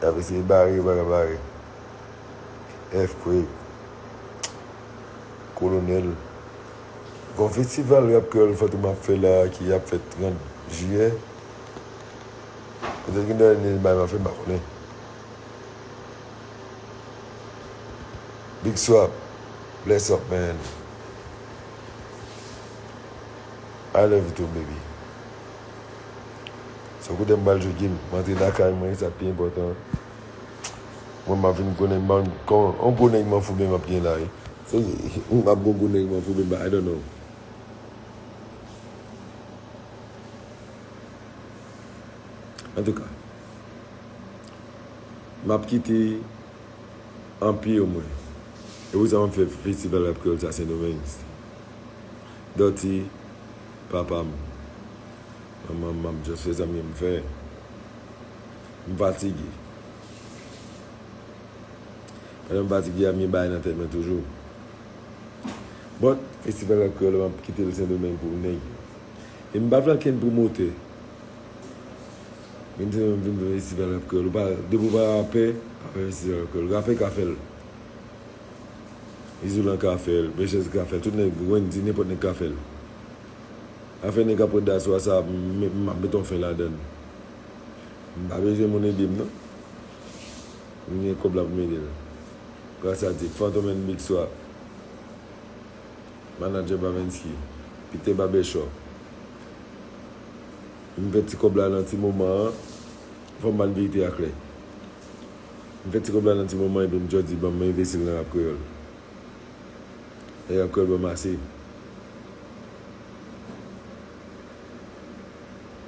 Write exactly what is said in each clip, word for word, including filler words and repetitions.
Y ap eseye bare, yo pa ka bare. Earthquake. Kolonèl. Gon festival rap kreyòl Fantom ap fè la ki ap fèt trant jiyè. Petèt gen dènye bay m ap fè, m pa konnen. Big Swap, bless up, man. I love you too, baby. So, kote m pral jwe game, m antre lakay mwen, sa pi enpòtan. Mwen, m ap vin konnen, man, kon, on gwo nèg m an fou, men m ap gen la, wi. Se, m ap gon gwo nèg m an fou, men I don't know. Antouka, m ap kite anpil mwen. E pou sa m ap fè festival rap kreyòl sa Sendomeng. Dòti, papa m, manman m, m ap just fè sa m gen m fè. M fatige. Pandan m fatige a, m gen bagay nan tèt mwen toujou. But, festival rap kreyòl, m ap kite l Sendomeng pou nèg yo. E m pa vle ankenn pwomotè vin di m vin fè festival rap kreyòl. Ou pa, depi w pa rapè, pa fè festival rap kreyòl. Rapè ka fè l. Izolan ka fè l, Mechez ka fè l, tout nèg, Wendy, nenpòt nèg ka fè l. Afè nèg ap pran daswa sa, m, m ap met yon fen ladan l. M pa bezwen moun ede m, non. M gen kòb la pou m ede l. Gras a Dye, Fantom and Big Swap. Manadjè Bavensky, Pite Babèchòp. M fè ti kòb la nan ti moman an, fò m ba n verite a klè. M fè ti kòb la nan ti moman, epi m just di, ban m envesti l nan rap kreyòl. E rap kreyòl ban m ase.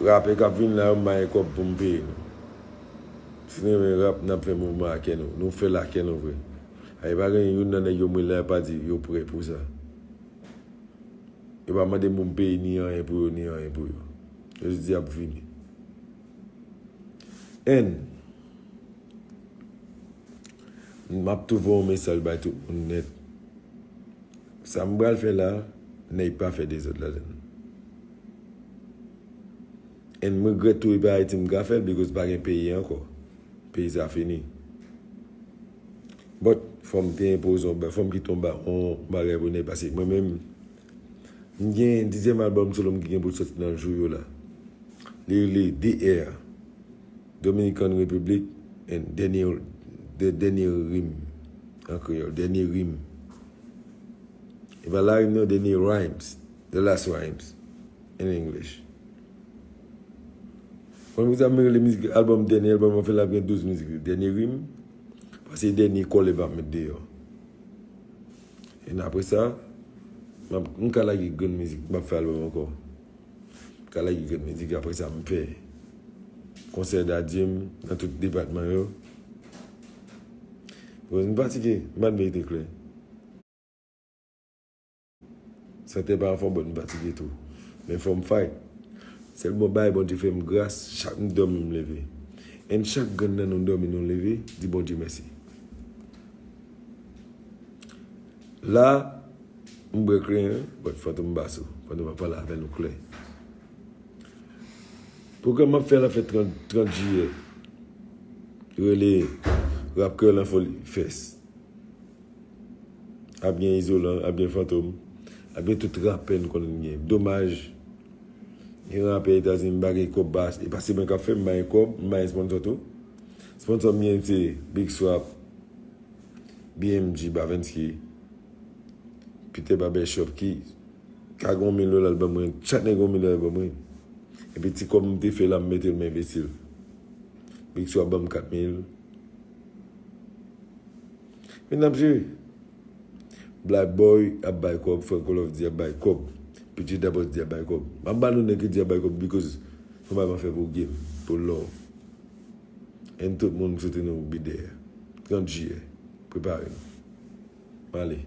Rapè k ap vin la yo, m ba yo kòb pou m peye nou. Si nou renmen rap, n ap fè mouvman ak kè nou. Nou fè l ak kè nou vre. A, e pa gen youn nan nèg yo mwen la, pa di yo prè pou sa. Yo pa mande m pou m peye ni anyen pou yo, ni anyen pou yo. Yo jis di y ap vini. And, m ap tou voye yon mesaj bay tout moun nèt. Sa m pral fè la, nèg pa fè dezòd ladan l. And m regrèt tou, e pa Ayiti m ka fè l, because pa gen peyi ankò. Peyi sa fini. But, fò m te enpoze yon ba-, fò m kite yon ba-, yon bagay pou nèg, paske mwen menm, m gen dizyèm albòm solo m ki gen pou l sòti nan jou yo la. Li rele D R, Dominican Republic, and Dènye, The Dènye Rim, an kreyòl, Dènye Rim. E pa larim non, Dènye Rhymes, The Last Rhymes, in English. Konn poukisa m rele mizik albòm, dènye albòm an fè l ap gen douz mizik, Dènye Rim, paske dènye kòlè m ap met deyò. And apre sa, m ap, m ka lage grenn mizik, m p ap fè albòm ankò. M ka lage grenn mizik, apre sa, m fè konsè dadye m nan tout depatman yo. Because m fatige, m ban n verite klè. Sante pa anfòm, but m fatige tou. Men fò m fight. Sèlman bagay Bondye fè m gras, chak m dòmi m leve. And chak grenn nan nou dòmi nou leve, di Bondye mèsi. La, m bwè kleren, but Fantom Basso, Fantom ap pale avè nou klè. Pwogram m ap fè la fèt trant, trant jiyè. Rele Rap Kreyòl an Foli Fest. Ap gen Izolan, ap gen Fantom, ap gen tout rapè n konnen n gen. Domaj, gen rapè Etazini, m pa gen kòb, ba, e pa se mwen k ap fè, m pa gen kòb, m pa gen sponsò tou. Sponsò m gen se Big Swap, B M G, Bavensky, Peter Barbershop ki ka gen yon mil dola l ban mwen, chak nèg gen yon mil dola l ban mwen. Epi ti kòb m te fè la, m mete l, m envesti l. Big Swap ban m kat mil. Men n ap jere. Black Boy ap bay kòb, Franco Love di ap bay kòb, P J Dabòs di ap bay kòb. M ap ba nou nèg ki di ap bay kòb because se yon bagay m ap fè pou game, pou love. And tout moun, m swete nou be there. Trant jiyè. Prepare nou. M ale.